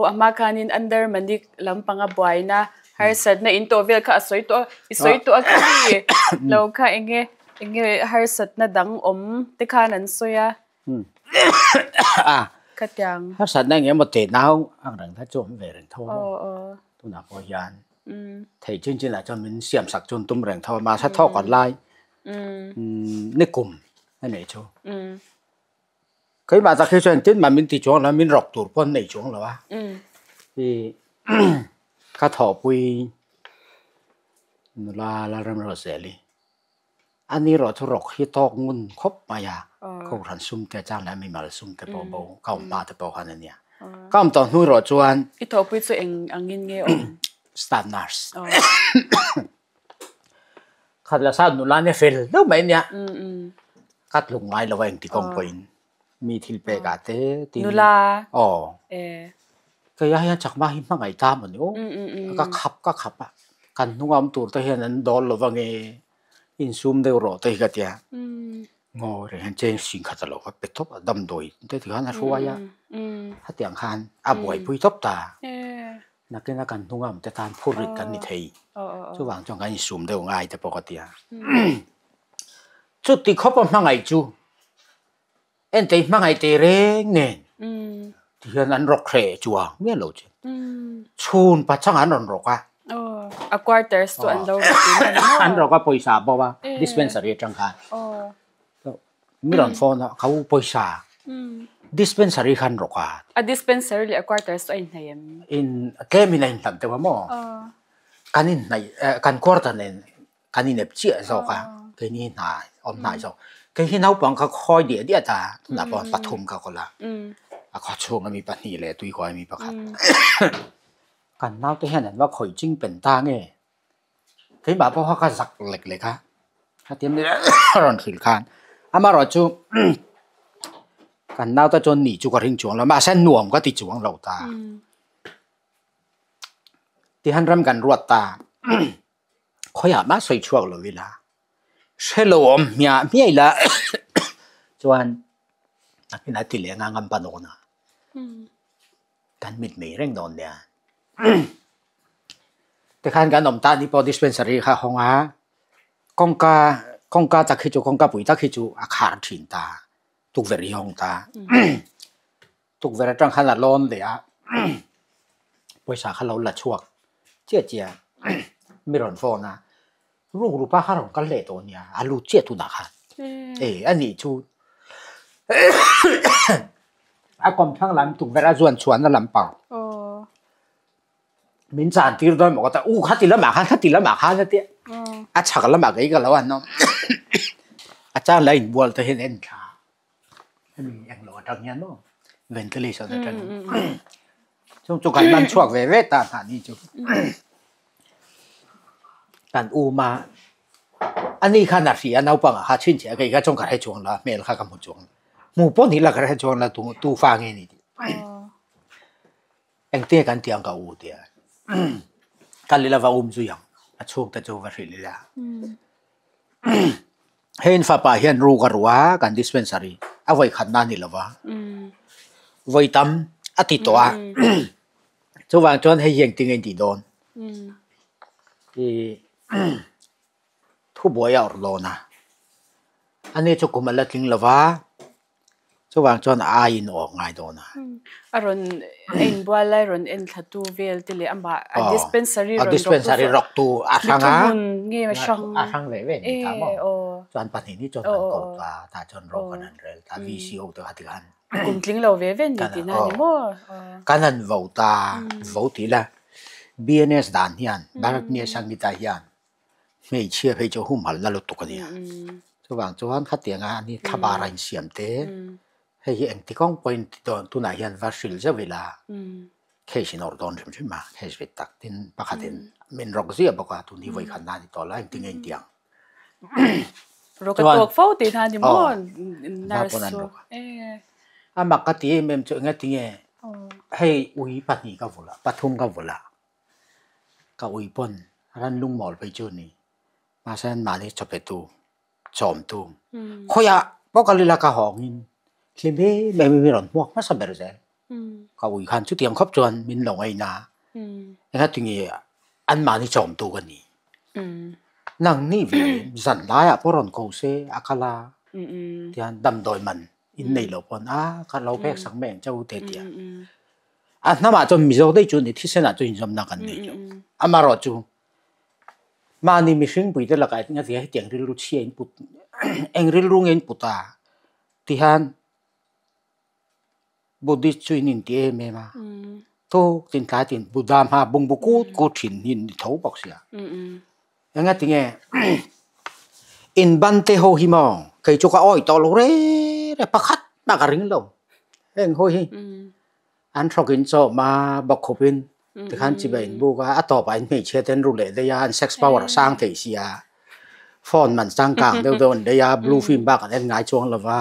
Aw a hma khanin under manik lampanga buaina harsatna in tawh vel kha a sawi tawh a, i sawi tawh a khi lo kha enge enge harsatna dang awm te khan an sawi a. Khatiang. Harsatna eng emaw teh nau ang reng kha chu awm ve reng tho a maw? Tunah pawh hian thei chin chinah chuan min siam sak chu an tum reng tho a, mahse thawk an lai nikum a nih chu. Keimah tak hi chuan tin mah min ti chuang lo a, min rawk tur pawh an nei chuang lo a. I ka thawhpui nula Lalremruatzeli ani erawh chu rawk hi tawk ngun khawp mai a, Kohhran sum te chang leh mimal sum te pawh bo ka awm hma te pawh khan a nia. Ka awm tawh hnu erawh chuan I thawhpui chu eng angin nge awm? Staff nurse. Khat la sa nula nia fel deuh mai nia. Ka tluk ngai lo a engti kawng pawhin mi thil pek ah te tin. Nula. Aw. Kei ah hian chakma hi hmangaih ta maw ni aw. Ka khap ka khap a. Kan hnung a awm tur te hian an dawl lo vang e. Insum deuh rawh te hi ka tia. Ngaw reng hian cheng sing khat a lo va pe tawp a damdawi te tikhan a hruai a. Hetiang khan a buaipui tawp ta. Nakin a kan hnung am te tan phur rit kan ni thei. Chuvang chuan kan insum deuh ngai te pawh ka ti a. Chuti khawp a hmangaih chu entei hmangaih teh reng nen ti hian an rawk hreh chuang miah lo che. Chhun pachang an rawn rawk a. A quarters chu an lo rawk tih a ni maw? An rawk a pawisa bawk a dispensary atang khan. Mi rawn phone a, ka u pawisa dispensary khan rawk a. A dispensary leh a quarters chu a inhnaih em? In tlem in a inhlat deuh a maw? Kan inhnaih kan quarter nen kan inep chiah zawk a, keini hna awm hnai zawk. Kei hi naupang kha khawi diah diah ta, tunah pawh pathum ka kawl a, a khawchhung ami pahnih leh tuikawi ami pakhat. Kan naute hian an va khawih ching pen ta nge? Keimah pawh kha ka zak lek lek a, hetiang a rawn hrilh khan amaherawh chu kan naute chuan nih chu ka ring chuang lo mahse nuam ka ti chuang lo ta. Tihian ram kan ruat ta khawiah mah sawi chhuak lo ila hre lo awm hmiah hmiah ila chuan a ti leh anga ngam pa dawn a kan mit mei reng dawn nia. Tikhan kan awm tan hi pawh dispensary kha a hawng a, kawngka kawngka tak hi chu kawngka pui tak hi chu a khar thin ta, tukverh hi a hawng ta. Tukverh atang khan a lawn leh a, pawisa kha lo la chhuak chiah chiah mi rawn phone a, rukru pa kha rawn kal leh tawh nia, a lut chiah tunah khan. E a nih chu a kawmthlang lam tukverh a zuan chhuahna lampang. Min chan tir dawn maw ka ta u khati lamah khan khati lamah khan a tia a chhak lamah kei ka lo an awm a chang la inbual te hian en thla hemi englo atang hian maw ventilation atang chung chu kan man chhuak ve ve ta hna ni chu kan um a ani khan a hria naupang ah kha chhinchhiah kei kha chuan ka hre chuang lo a hmel kha ka hmu chuang lo hmu pawh ni la ka hre chuang lo tu tu fa nge ni tih. Engte kan tih ang ka u tia kal ila va um zui ang a chhungte chu va hrilh ila. Hei in fapa hian ru ka ru a kan dispensary a vawi khat na ni lova vawi tam a ti tawh a chuvang chuan hei hi engtin nge in tih dawn i thubuai a awrh dawn a ani chu kum a la tling lova. Chuvang chuan a aiin a awk ngai dawn a. A rawn a inbual lai rawn en thla tu vel te leh amah a dispensary rawn dispensary rawk tu a hrang a. Thuhmun nge a hrang. A hrang ve ve ni ta maw. Chuan pahnih ni chuan kan ko ta tah chuan rawk an han rel ta VCO te kha tikhan. Kum tling lo ve ve ni tihna a ni maw. Kan han vo ta vo tih la BNS dan hian Bharat Nya Sanghita hian Hmeichhia phei chu humhalna lutuk a nia. Chuvang chuan khatianga ani thlabar a insiam te, hei hi engti kawng pawhin ti dawn tunah hian va hrilh zeuh ila case in awrh dawn hrim hrim a, case rit tak tin pakhatin min rawk ziah bawk a, tun hi vawi khat na a ni tawh lo a engti nge intiang. Rawk a tawk fo tih kha a ni maw nurse chu. A mak ka ti em em chu engati nge hei ui pahnih ka vulh a, pathum ka vulh a. Ka ui pawn ran lungmawl phei chu ni. Mahse an mahni chawpetu, chawmtu. Khawiah pawh kal ila ka hawngin hlim em em in rawn hmuak hmasa ber zel. Ka ui khan chutiang khawp chuan min lo ngaina. Engatinge anmahni chawmtu ka ni. Nang ni ve zan laiah pawh rawn ko se a kal a tihian damdawi man in nei lo pawn a ka lo pek sak mai ang che u te tia. A hnamah chuan Mizo daih chu ni thisenah chuan inzawmna kan nei lo. Amaherawhchu mahni mihring puite lakah engati hetiang rilru chhia in put eng rilru nge in put a tihian Buddhist chu in inti em em a, tuk tin tlai tin Buddha hma bungbu kut kut thin hi an ni tho bawk sia. Engati nge in ban te ho hi maw kei chu ka awih tawh lo reng reng pakhat mah ka ring lo heng ho hi an hrawk in chawm a bawkkhup in tikhan chibai in buk a a tawpah in hmeichhia te an ru leh daih a an sex power a sang thei sia phone man changkang deuh deuh an lei a blue film bak an en ngai chuang lo va.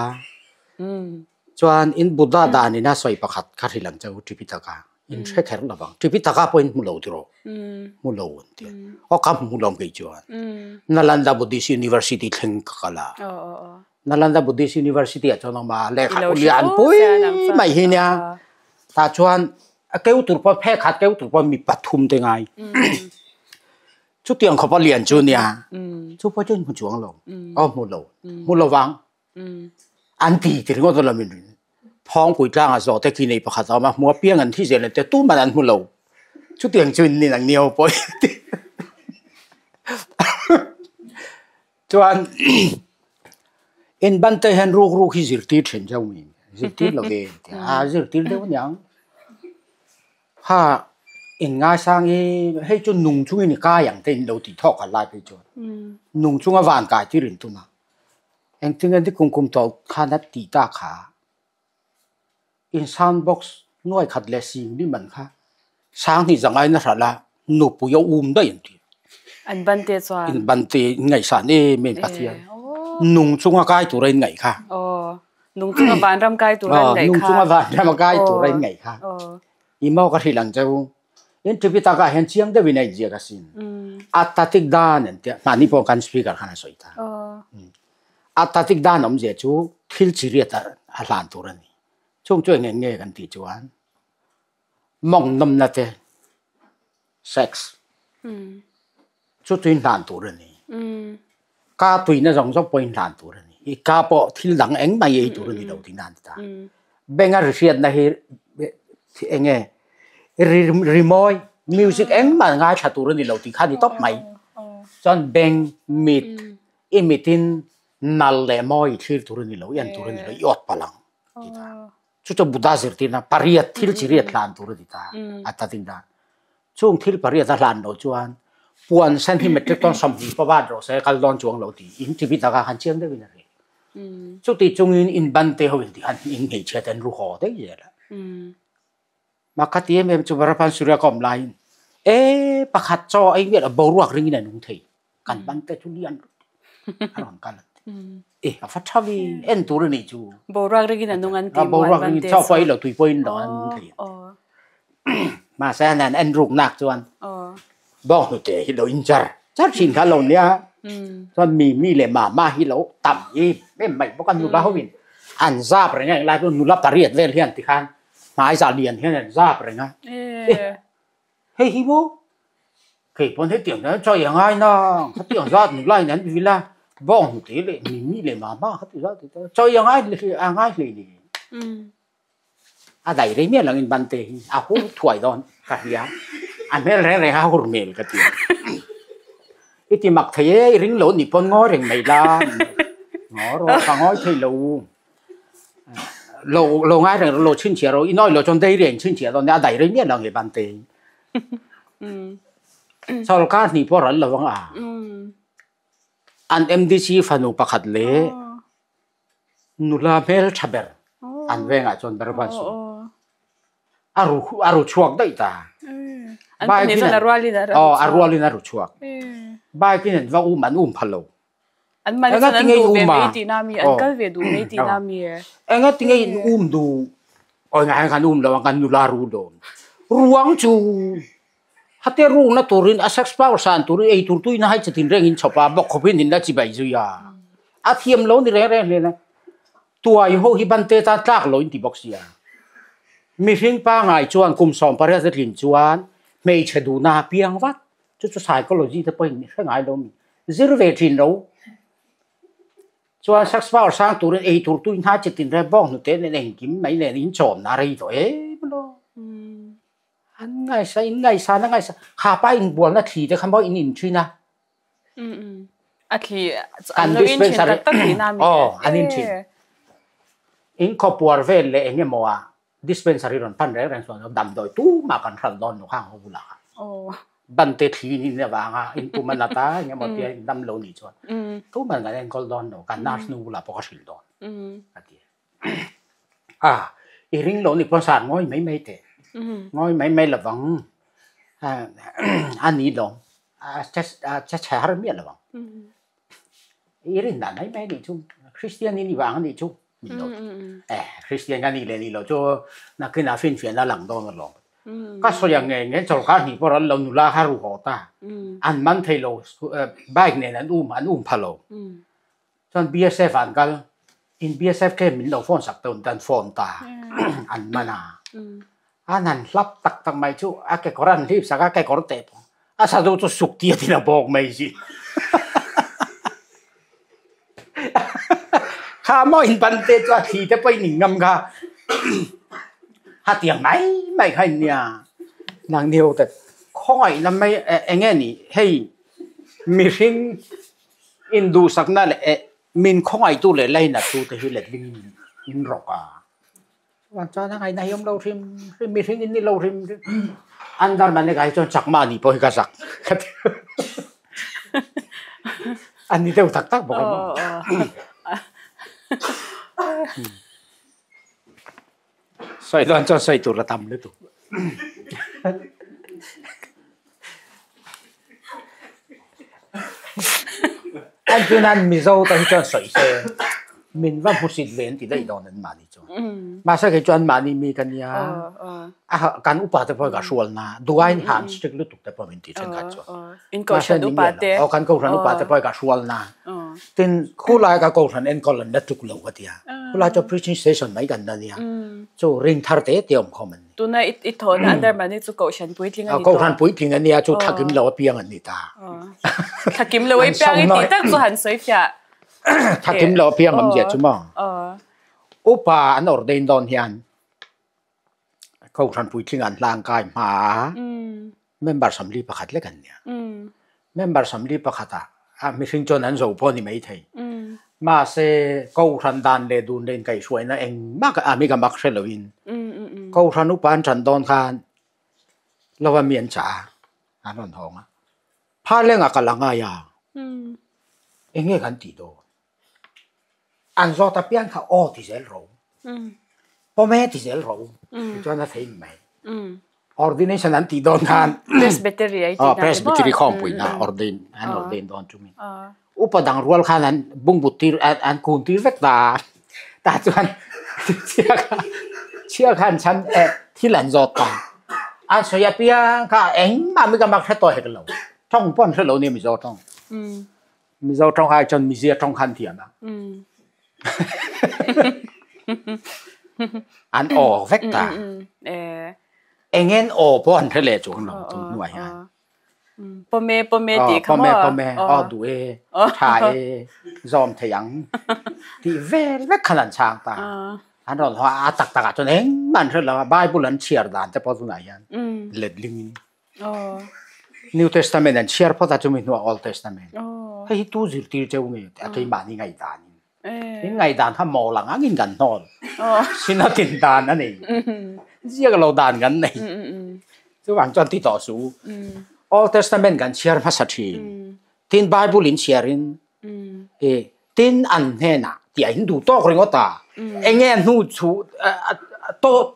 Chuan in Buddha dan in a sawi pakhat kha hrilh ang che u Tripitaka in hre kher lo vang. Tripitaka pawh in hmu lo tiraw? Hmu lo an ti a. Aw ka hmu lo kei chuan. Nalanda Buddhist University thleng ka kal a. Nalanda Buddhist University ah chuan awm a lehkha u lian pui mai hi nia. Tah chuan a keu tur pawh phek khat keu tur pawh mi pathum te ngai. Chutiang khawpa lian chu nia. Chu pawh chu in hmu chuang lo. Aw hmu lo. Hmu lo vang. An ti ti ringawt lo min Phawngpui tlangah zawhte khi nei pakhat a awm a, hmu apiang an thi zel te tuman an hmu lo. Chutiang chu in nin ang nio pawh ti. Chuan in ban te hian ruk ruk hi zirtir thin zauh min zirtir lo ve a zirtir deuh aniang. Kha in ngaisang i hei chu nung chungin i kai ang te in lo tih thawk khat lai phei chuan nung chunga van kai tir in tum a. Engtin nge kum kum tawh khan a tih ta kha? In sound box nuai khat leh sing mi man kha sang hnih zang aiin a hralh a, nupui a um daih an ti. An ban te chuan. In ban te in ngaihsan em em Pathian. Nung chunga kai tura in ngaih kha. Aw, nung chunga vanram kai tura in ngaih kha. Nung chunga vanram kai tura in ngaih kha. I maw ka hrilh ang che u. In Tripitaka hian chiang deuhin a inziak asin. Attatik dan an tia, mahni pawh kan speaker khan a sawi ta. Attatik dan awmzia chu thil chi riat a hlan tur a ni. Chung chu eng eng nge kan tih chuan mawng nawmna te, sex, chu chu in hlan tur a ni. Ka tuina zawng zawng pawh in hlan tur a ni. I ka pawh thil dang engmah i ei tur a ni lo tihna an ti ta. Benga ri hriatna hi eng nge rimawi music engmah ngaithla tur a ni lo tih kha a ni tawp mai. Chuan beng, mit, i mitin nal leh mawi i thlir tur a ni lo, i en tur a ni lo, i awt palh ang ti ta. Chu chu Buddha zirtirna pariat thil chi riat hlan tur a ti ta a ta ding dan. Chung thil pariat a hlan lo chuan puan sen hi metric ton 20 pa bat rawh se kal dawn chuang lo ti in ti bit aka khan chiang deuhin a ri. Chuti chungin in ban te ho in ti khan in hmeichhia te an ru haw daih zel a. Ma kha ti em em chu Barapan Surya ka awm laiin e pakhat chaw ei miah lo boruak ringin a nung thei. Kan ban te chu lian a rawn kal an ti. E a fa tha vi en tur a nih chu. Boruak ringin a nung an ti maw an Boruak ringin chaw pawh ei lo tui pawh in lo an nung thei an ti. Mahse an han en ruk nak chuan bawng hnute hi lo in char char thin kha lo nia. Chuan mi mi leh mama hi lo tam em em mai bawk a nula ho in an zap reng a englai pawh nula pariat vel hian tikhan hmai zah lian hian an zap reng a. Hei hi maw? Kei pawn hetiang hian chaw i a ngai na, khatiang zat nula in an vil a, bawng hnute leh mimi leh mama khati zat ti ta, chaw i a ngai a ngai hlei ni. A dai rei miah langin ban te hi a hur thuai dawn ka hria, a hmel reng reng a hur hmel ka ti. I ti mak thei e, i ring lo ni pawn ngawi reng mai la, ngaw rawh ka ngawi thei lo. Lo lo ngai reng lo chhinchhiah rawh i nawi lo chuan dairy a in chhinchhiah dawn nia a dai rei miah lo ang i ban te sawrkar hnih pawh ral lo ang a an MDC fanu pakhat leh nula hmel tha ber an vengah chuan ber van su a ru a ru chhuak daih ta bike in a rualin a ru chhuak bike in an va um an um pha lo. An mahni chuan an duh ve mai tihna mi, an kal ve duh mai tihna mi e. Enga tinge in um duh? Awi ngai kan um lo ang kan nula ru dawn. Ruang chu hate rukna turin a sex power san turin ei tur tuina hai chatin reng in chhawp a, bawk khawpin in la chibai zui a. A thiam lo ni reng reng hle na. Tuai ho hi ban te tan tlak lo in ti bawk sia. Mihring pangai chuan kum 18 a tlin chuan hmeichhe duhna a piang vat. Chu chu psychology te pawhin hre ngai lo mi. Zir ve thin lo. Chuan sex power sang turin ei tur tui hna chi tin reng bawk hnute nen engkim mai nen in chawmna a rei tawh em lo. An ngaihsa in ngaihsa na ngaihsa kha pa inbualna thli te kha maw in in thin a. A thli an lo in thin tak tak tihna mi. Aw an in thin. In khawpuar vel leh eng emaw ah dispensary rawn pan reng reng chuan damdawi tumah kan hral dawn lo khang ho bulah khan. Bante thli in in avanga in pum a nat a eng emaw tia in dam lo nih chuan tumah kan enkawl dawn lo kan nurse nu bulah pawh ka hrilh dawn a ti. A i ring lo ni pawh sar ngawi mai mai teh ngawi mai mai lovang a ni lawm a che chhe har miah lovang i rin dan mai mai nih chu Kristian in i vang a nih chu min lo ti eh Kristian ka nih leh nih loh chu nakinah finfiahna a lang dawn alawm ka sawi ang ngei ngei chawlhkar hnih pawh an lo nula kha ru haw ta an man thei lo bike nen an um an um pha lo. Chuan BSF ah an kal, in BSF khe min lo phone sak tawn te an phone ta, an man a. An han hlap tak tak mai chu a kekawr an hlip sak a, kekawr teh pawh a sa duh chu suk tia tin a bawk mai si. Kha maw in ban te chu a thli te pawh in ingam kha. Hatiang mai mai kha in nia. Nang ni ho te khawngaihna mai eng nge ni hei mihring Induhsakna leh eh min khawngaihtu leh lainattu te hi letling in in rawk a. Chuan chuan a ngaihna hi awm lo hrim hrim mihring in ni lo hrim hrim. An darman eka hi chuan chakma anih pawh hi ka zak ka ti. An ni deuh tak tak bawk a maw. Sawi dawn chuan sawi tur a tam lutuk. An chuan Mizo te hi chuan sawi se min va hmusit ve an ti daih dawn an mahni chuan. Mahse kei chuan mahni mi ka nia a kan upa te pawh ka hrual na duai han strict lutuk te pawh min ti thenkhat chuan. In kohhran upa te. Aw kan kohhran upa te pawh ka hrual na. Tin khulai ka kohhran enkawl an la tluk lo ka tia. Khulai chu preaching station mai kan la nia. Chu ring thar te te awm khawm an ni. Tuna i thawhna under mani chu kohhran puitling a ni tawh. Kohhran puitling a nia chu thlakim lo apiang an ni ta. Thlakim lo apiang i tih tak chu han sawi fiah. Thlakim lo apiang awm zia chu maw. Upa an ordain dawn hian Kohhran puitling an hlangkai hma a, member 41 lek an nia. Member 41 ah a mihring chuan an zo pawh a ni maithei. Mahse, Kohhran dan leh dun leh inkaihhruaina engmah a mi ka mak hre loin Kohhran upa an ṭan dawn khan lova mi an chah a, an rawn hawng a. Phalengah ka la ngai a, eng nge kan tih dawn? An zawt apiang kha aw ti zel ro. Pawm e ti zel ro. Tichuan a thei mai. Ordination an tih dawn khan Presbytery ai tih Presbytery khawmpui na ordain an ordain dawn chu mi. Upa dang rual khan an bungbut tir an kun tir vek ta. Tah chuan chhia kha chhia khan chhan thil an zawt ta. An sawi apiang kha engmah mi ka mak hre tawh hek lo. Tawng pawh an hre lo nia Mizo tawng. Mizo tawng ai chuan Mizia tawng khan thiam a. An aw vek ta. Engen aw pawh an hre leh chuang lo tun hnuai hian. Pawme pawme tih kha maw? Pawme pawme aw duh e, tha e, zawm thei ang tih vel vek khan an chhang ta. An rawn haw a tak takah chuan engmah an hre lo a, Bible an chhiar dan te pawh tunah hian letling in New Testament an chhiar phawt a chumi hnuah Old Testament. Hei hi tu zirtir cheu nge a keimahni ngaihdan in. In ngaihdan kha mawl ang angin kan hnawl. Synod in dan a nei. Ziak lo dan kan nei. Chuvang chuan ti tawh su. Old Testament kan chhiar hmasa thin. Tin Bible in chhiar in tin an hnenah tih a in duh tawk ringawt a. Enge a hnu chu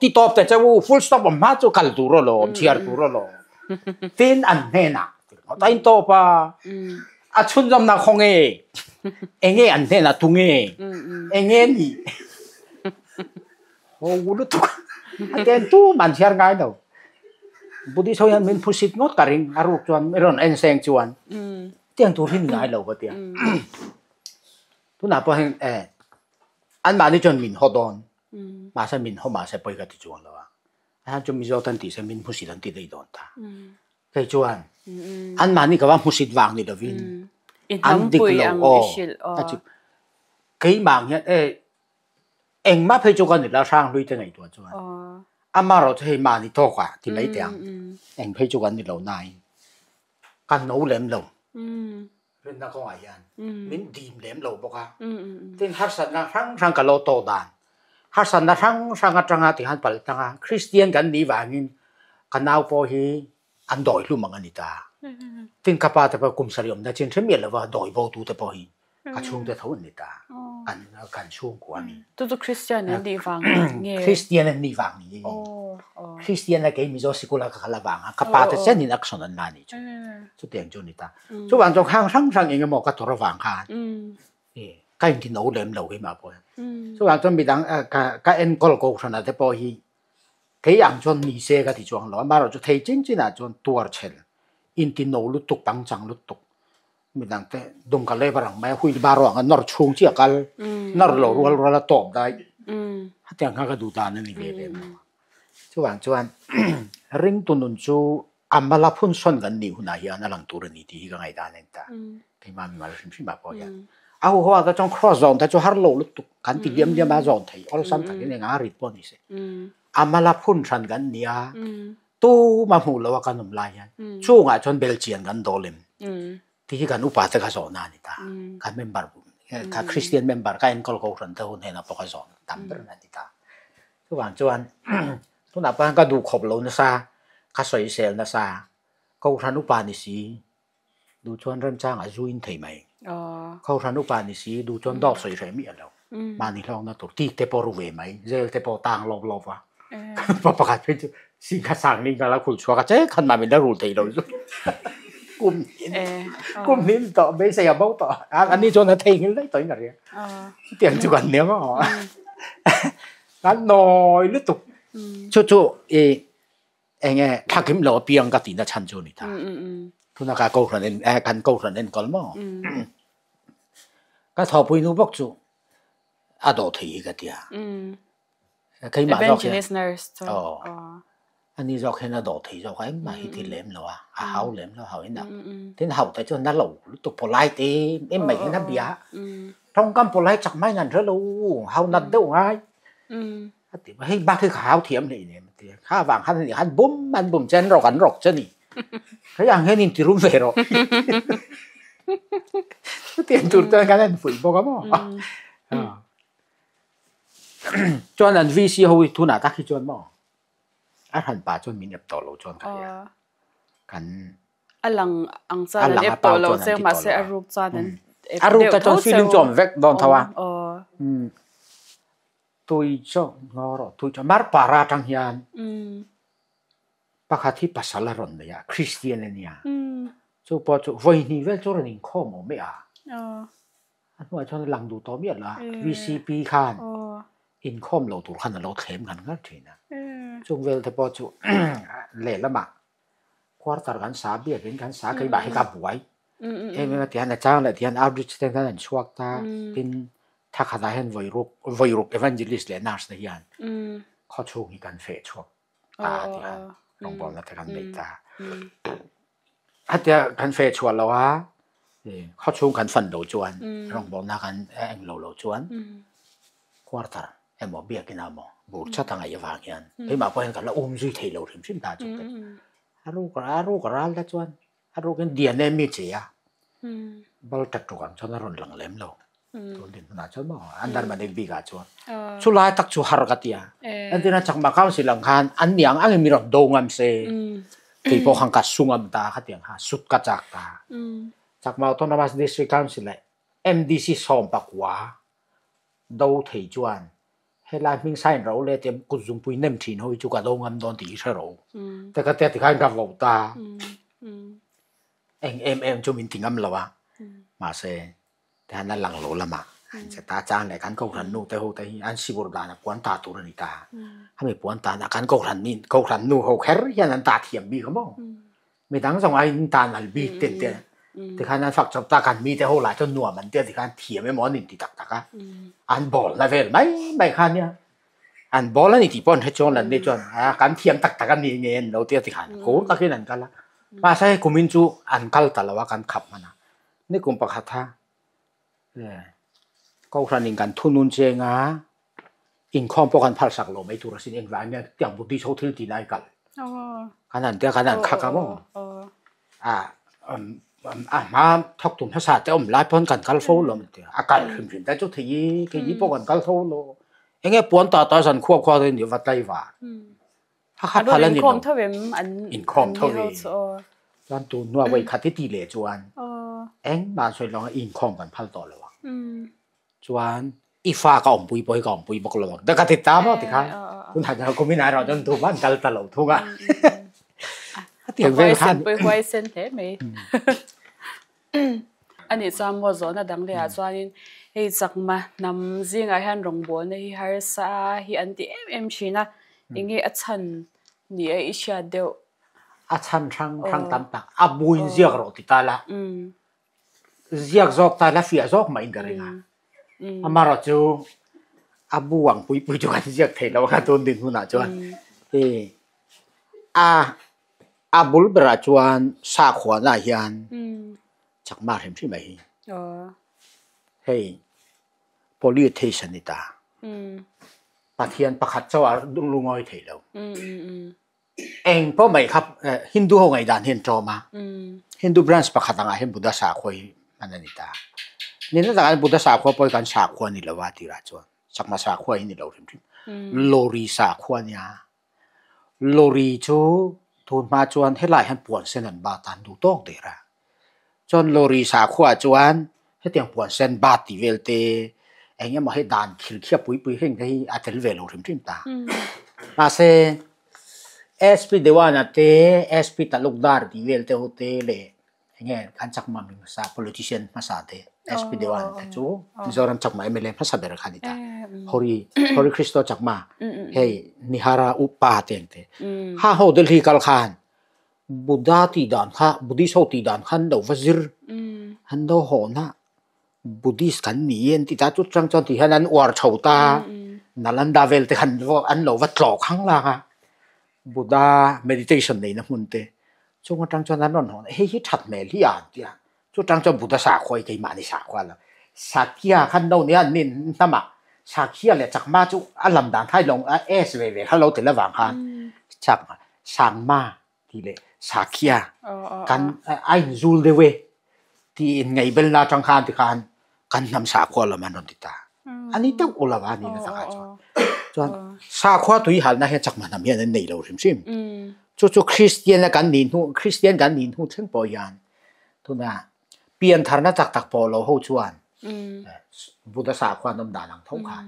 ti tawp ta che u full stop awm hma chu kal tur alawm chhiar tur alawm. Tin an hnenah ti ringawt a in tawp a. A chhunzawmna khaw nge? Enge an hnenah tu nge? Enge ni? Ho lutuk a ten tu man chhiar ngai lo. Buddhist ho hian min phusit ngawt ka ring a ruk chuan i rawn en seng chuan. Tiang tur hi ni ngai lo ka tia. Tunah pawh hian eh anmahni chuan min haw dawn. Mahse min haw mahse pawi ka ti chuang lo a. Han chu Mizo tan tih se min hmusit an ti daih dawn ta. Kei chuan anmahni ka va hmusit vang ni lovin an dik lo aw ka ti. Keimah ang hian e engmah phei chu ka ni la hrang hlui te ngaihtuah chuan amaherawh chu hei mahni tawkah ti mai teh ang eng phei chu kan ni lo nain ka no lem lo. Rinna kawngah hian min dim lem lo bawk a, tin harsatna hrang hrang ka lo tawh dan, harsatna hrang hrang atanga ti khan palh tang a, Kristian kan nih vangin ka nau pawh hi an dawi hlum ang a ni ta. Tin ka pa te pawh kum sarih awmna chin hre miah lova dawi bo tu te pawh hi ka chhungte tho an ni ta, kan kan chhungkua a ni. Chu chu Kristian an nih vang nge? Kristian an nih vang ni. Kristian a kei Mizo sikul a ka kal avang a ka pa te chenin action an la a nih chu. Chutiang chu a ni ta. Chuvang chuan khang hrang hrang eng emaw ka tawrh avang khan ka inti no lem lo keimah pawh hian. Chuvang chuan midang ka enkawl kohhran ah te pawh hi kei ang chuan ni se ka ti chuang lo. Amaherawhchu thei chin chin ah chuan tuar chhel inti no lutuk pangchang lutuk midang te dawngka labour ang mai a wheelbarrow ang a nawr chhung chiah kal nawr lo rual rual a tawp dai hetiang kha ka duh dan a ni ve lem lo. Chuvang chuan ringtu nun chu A mala phun sawn kan nih hunah hian a lang tur a ni tih hi ka ngaihdan a ni ta. Keimah mimal hrim hrim ah pawh hian. A huho ah te chuan cross zawn te chu har lo lutuk kan ti liam liam a zawn thei awlsam takin eng a rit pawh ni se. A mala phun hran kan ni a, tuma hmuh loh a kan awm lai hian chungah chuan belchian kan dawl em tih hi kan upa te ka zawhna a ni ta. Kan member ka Christian member ka enkawl kohhran te hun hnenah pawh ka zawh tam ber a ni ta. Chuvang chuan tunah pawh hian ka duhkhawp lo nasa, ka sawisel nasa, Kohhran upa ni si duh chuan remchangah zu in thei mai. Kohhran upa ni si duh chuan dawt sawi hreh miah lo. Mahni hlawkna tur tik te pawh ru ve mai, zel te pawh tang lawp lawp a. Kan upa pakhat phei chu singkha sang ning ka la khul chhuak a, che khan mah min la rul thei lo chu. Kum kum hnin tawh beisei a bo tawh. Ani chuan a theihnghilh daih tawhin ka ria. Chutiang chu kan nia maw? Kan nawi lutuk. Chu chu i eng nge thlakim lo apiang ka tihna chhan chu a ni ta. Tuna ka kohhran en eh kan kohhran enkawl maw? Ka thawhpui nu bawk chu a dawh thei hi ka tia. Keimah zawk hian Evangelist nurse chu. Aw. Ani zawk hian a dawh thei zawk a engmah hi ti lem lo a, a hau lem lo hau in a. Tin hau te chuan na lo lutuk polite em em mai hian a bia. Tawngkam polite chak mai nan hre lo, hau nat deuh ngai. A ti hei bak hi ka hau thiam hlei nem a ti a, kha vang khan ani khan bum an bum che an rawk an rawk che ni. Hei ang hian inti rum ve rawh. Chutiang tur chuan kan en fuih bawk a maw. Chuan an VC ho hi tunah tak hi chuan maw a hran pah chuan min ep tawh lo chuan ka hria. Kan a lang ang chuan an ep tawh lo che mahse a ruk chuan an ep deuh tho che. A ruk te chuan feeling chu a awm vek dawn tho a. Tui chu ngaw rawh tui chu mar para atang hian pakhat hi pasal a rawn nei a Christian a nia. Chu pawh chu vawi hnih vel chu rawn inkhawm awm e a. A hnuaiah chuan a lang duh tawh miah lo a, VCP khan inkhawm lo tur khan a lo thlem ngan ngar thin a. Chung vel te pawh chu lehlamah quarter kan sa biakin kan sa keimah hi ka buai em em a tihian a chang leh tihian outreach te khan an chhuak ta tin thla khatah hian vawi ruk vawi ruk evangelist leh nurse te hian khawchhung hi kan feh chhuak ta tihian rawngbawlna te kan nei ta. Hetia kan feh chhuah lo a, khawchhung kan fan lo chuan rawngbawlna kan eng lo lo chuan quarter emaw biakin ah maw bur chat a ngaih avang hian keimah pawh hian ka la um zui thei lo hrim hrim ta chu ka ti. A ruk a ruk a ral ta chuan a rukin dian em mi che a, bal tat ruk ang chuan a rawn lang lem lo. Tun din hmunah chuan maw an dar manik bik ah chuan chu lai tak chu har ka tia. Entirna Chakma Council ang khan an ni ang angin mi rawn do ngam se kei pawh khan ka su ngam ta khatiang kha sut ka chak ta. Chakma Autonomous District Council leh MDC sawmpakua do thei chuan helai hming sign ro leh tia kut zungpui nem thin ho hi chu ka do ngam dawn tih hi hre ro. Te ka tia tikhan ka vote ta. Eng em em chu min ti ngam lo a mahse Tihian a lang lo lamah an che ta chang leh kan kohhran nu te ho te hi an sibur danah puan ta tur a ni ta. Hemi puan tanah kan kohhran ni kohhran nu ho kher hian an ta thiam bik a maw? Midang zawng aiin tan al bik te an tia. Tikhan an fak chawp ta kan mi te ho lah chuan nuam an tia tikhan thiam emaw an inti tak tak a. An bawl na vel mai mai kha nia. An bawl a ni tih pawh an hre chuang lo, anni chuan a kan thiam tak tak a ni nge an lo ti a tikhan phur takin an kal a. Mahse hei kumin chu an kal ta lo a, kan khap hman a. Ni kum pakhat a Kohhranin kan thunun cheng a, inkhawm pawh kan phalsak lo mai tur asin engvangin nge tiang Buddhist ho thil tih lai kal kan han tia kan han khak a maw? A a hma thawktu hmasa te awm lai pawn kan kal fo lo an ti a, a kal hrim hrim te chu thei i keini pawh kan kal fo lo. Enge puan ta ta zan khua khua te ni va tlai va. Ha kha phal a ni lo. Inkhawm tho i. Chuan tun hnua vawi khat hi ti leh chuan engmah an sawi lo ang inkhawm kan phal tawh lo ang. Chuan i fa ka awmpui pawh hi ka awmpui bawk lo ang. Ka ti ta maw tikhan tunah chuan kumin ah erawh chuan tumah an kal ta lo thung a. Hetiang vel khan. Huaisen pawh i huaisen hle mai. A nih chuan maw zawhna dang leh ah chuanin hei chakma hnam zingah hian rawngbawlna hi harsa hi an ti em em thin a, enge a chhan ni a i hriat deuh? A chhan hrang hrang tam tak, a buin ziak rawh ti ta la, ziak zawk ta la fiah zawk mah in ka ring a, amaherawhchu a bu ang pui pui chu kan ziak thei lo a ka tun din hunah chuan a A bul berah chuan sakhuanah hian chakma hrim hrim a hi. Hei polytheist a ni ta. Pathian pakhat chauh a lungawi thei lo. Eng pawh mai kha Hindu ho ngaihdan hi an ṭawm a. Hindu branch pakhat angah hian Buddha sakhua hi hman a ni ta. Nihna takah hian Buddha sakhua pawh hi kan sakhua a ni lo a tirah chuan chakma sakhua hi a ni lo hrim hrim. Lori sakhua a nia. Lorry chu tun hma chuan helai hian puan sen an bat a, an duh tawk der a. Chuan lorry sakhua chuan hetiang puan sen bat tih vel te eng emaw hei dan thil khiap pui pui heng te hi a tel ve lo hrim hrim ta. Mahse SP Dewan-a te SP Talukdar tih vel te ho te leh Enge kan chakma mi hmasa politician hmasa te SP Dewan te chu Mizoram chakma MLA hmasa ber kha ni ta. Hori Hori Christo chakma hei Nihara upa te ang te. Ha ho Delhi kal khan Buddha ti dan kha Buddhist ho ti dan khan lo va zir han lo haw na Buddhist kan ni an ti ta chu chang chuan ti hian an uar chho ta Nalanda vel te khan an lo va tlawk hang lang a. Buddha meditation neihna hmun te chung atang chuan an rawn hawn a, hei hi that hmel hi a an ti a, chu tang chuan Buddha sakhua hi keimahni sakhua lo, Sakya khan no nia an nin hnamah Sakya leh Chakma chu a lam dan kha lawng a S ve ve kha lo tel avang khan Chakma Sangma tih leh Sakya kan a inzul deuh e tih inngaihbelna atang khan tikhan kan hnam sakhua lam an rawn ti ta. A ni deuh aw lo a ni na takah chuan. Chuan sakhua tui halna hian chakma hnam hian an nei lo hrim hrim. Chu chu Kristian a kan nih hnu Kristian kan nih hnu thleng pawh hian tuna piantharna tak tak pawh lo ho chuan Buddha sakhua an awm dan ang tho khan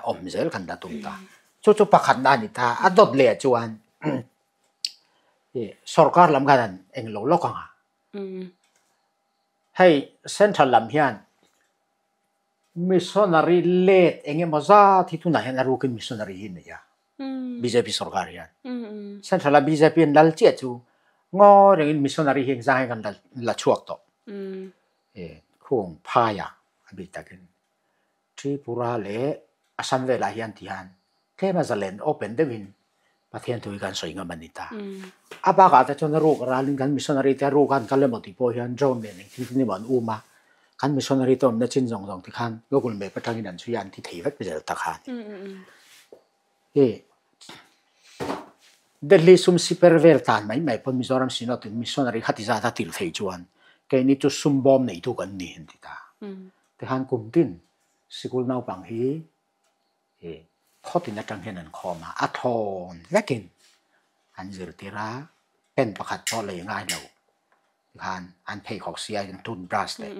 awm zel kan la tum ta. Chu chu pakhatna a ni ta. A dawt leh chuan sorkar lam khan an englo lawk ang a. Hei central lam hian missionary let eng emaw zat hi tunah hian a rukin missionary hi a nei a, bjp sorkar hian. Central a bjp an lal chiah chu ngawi rengin missionary hi engzang hian kan la chhuak tawh. Khung phaiah a bik takin Tripura leh Assam velah hian ti hian tlem a zalen open deuhin Pathian thu hi kan sawi ngam a ni ta. A bakah te chuan a ruk ralin kan missionary te a ruk a an kal emaw tih pawh hian drone nen engthil tin emaw an um a, kan missionary te awmna chin zawng zawng ti khan Google map atangin an chhui a an ti thei vek zel ta kha a ni. Hei Delhi sum siper vel tan mai mai pawn Mizoram Synod in missionary khati zat a tir thei chuan keini chu sum bawm neitu kan ni an ti ta. Tikhan kum tin sikul naupang hi khawtin atang hian an khawm a, a thawn vekin an zirtir a, pen pakhat pawh lei ngai lo tikhan an pheikhawk si a an toothbrush leh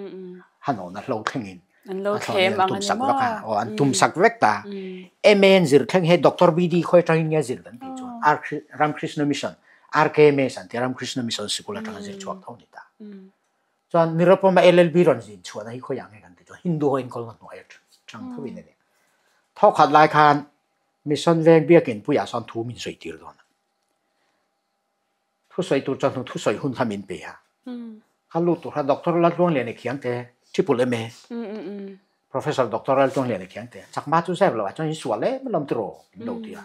hanawhna hlo thlengin a thlawnin an tumsak vek a, aw an tumsak vek ta. MA an zir thleng hi Doctor BD khawi atangin nge a zir kan tih chuan Ramkrishna Mission, RKMS an ti a, Ramkrishna Mission sikul atanga zir chhuak tho a ni ta. Chuan Miropawma LLB rawn zin chhuahna hi khawiah nge kan ti chuan Hindu ho inkawlna hnuai atang tho in a ni. Thawkhat lai khan Mission Veng Biakin puiah sawn thu min sawi tir dawn a. Thu sawi tur chuan hnu thu sawi hun kha min pe a. Ka lut tur kha Doctor Laltluanglian i khiang te Triple MA. Professor Doctor Laltluangliana Khiangte, Chakma chu zep lo ah chuan in sual em alawm tiraw min lo ti a.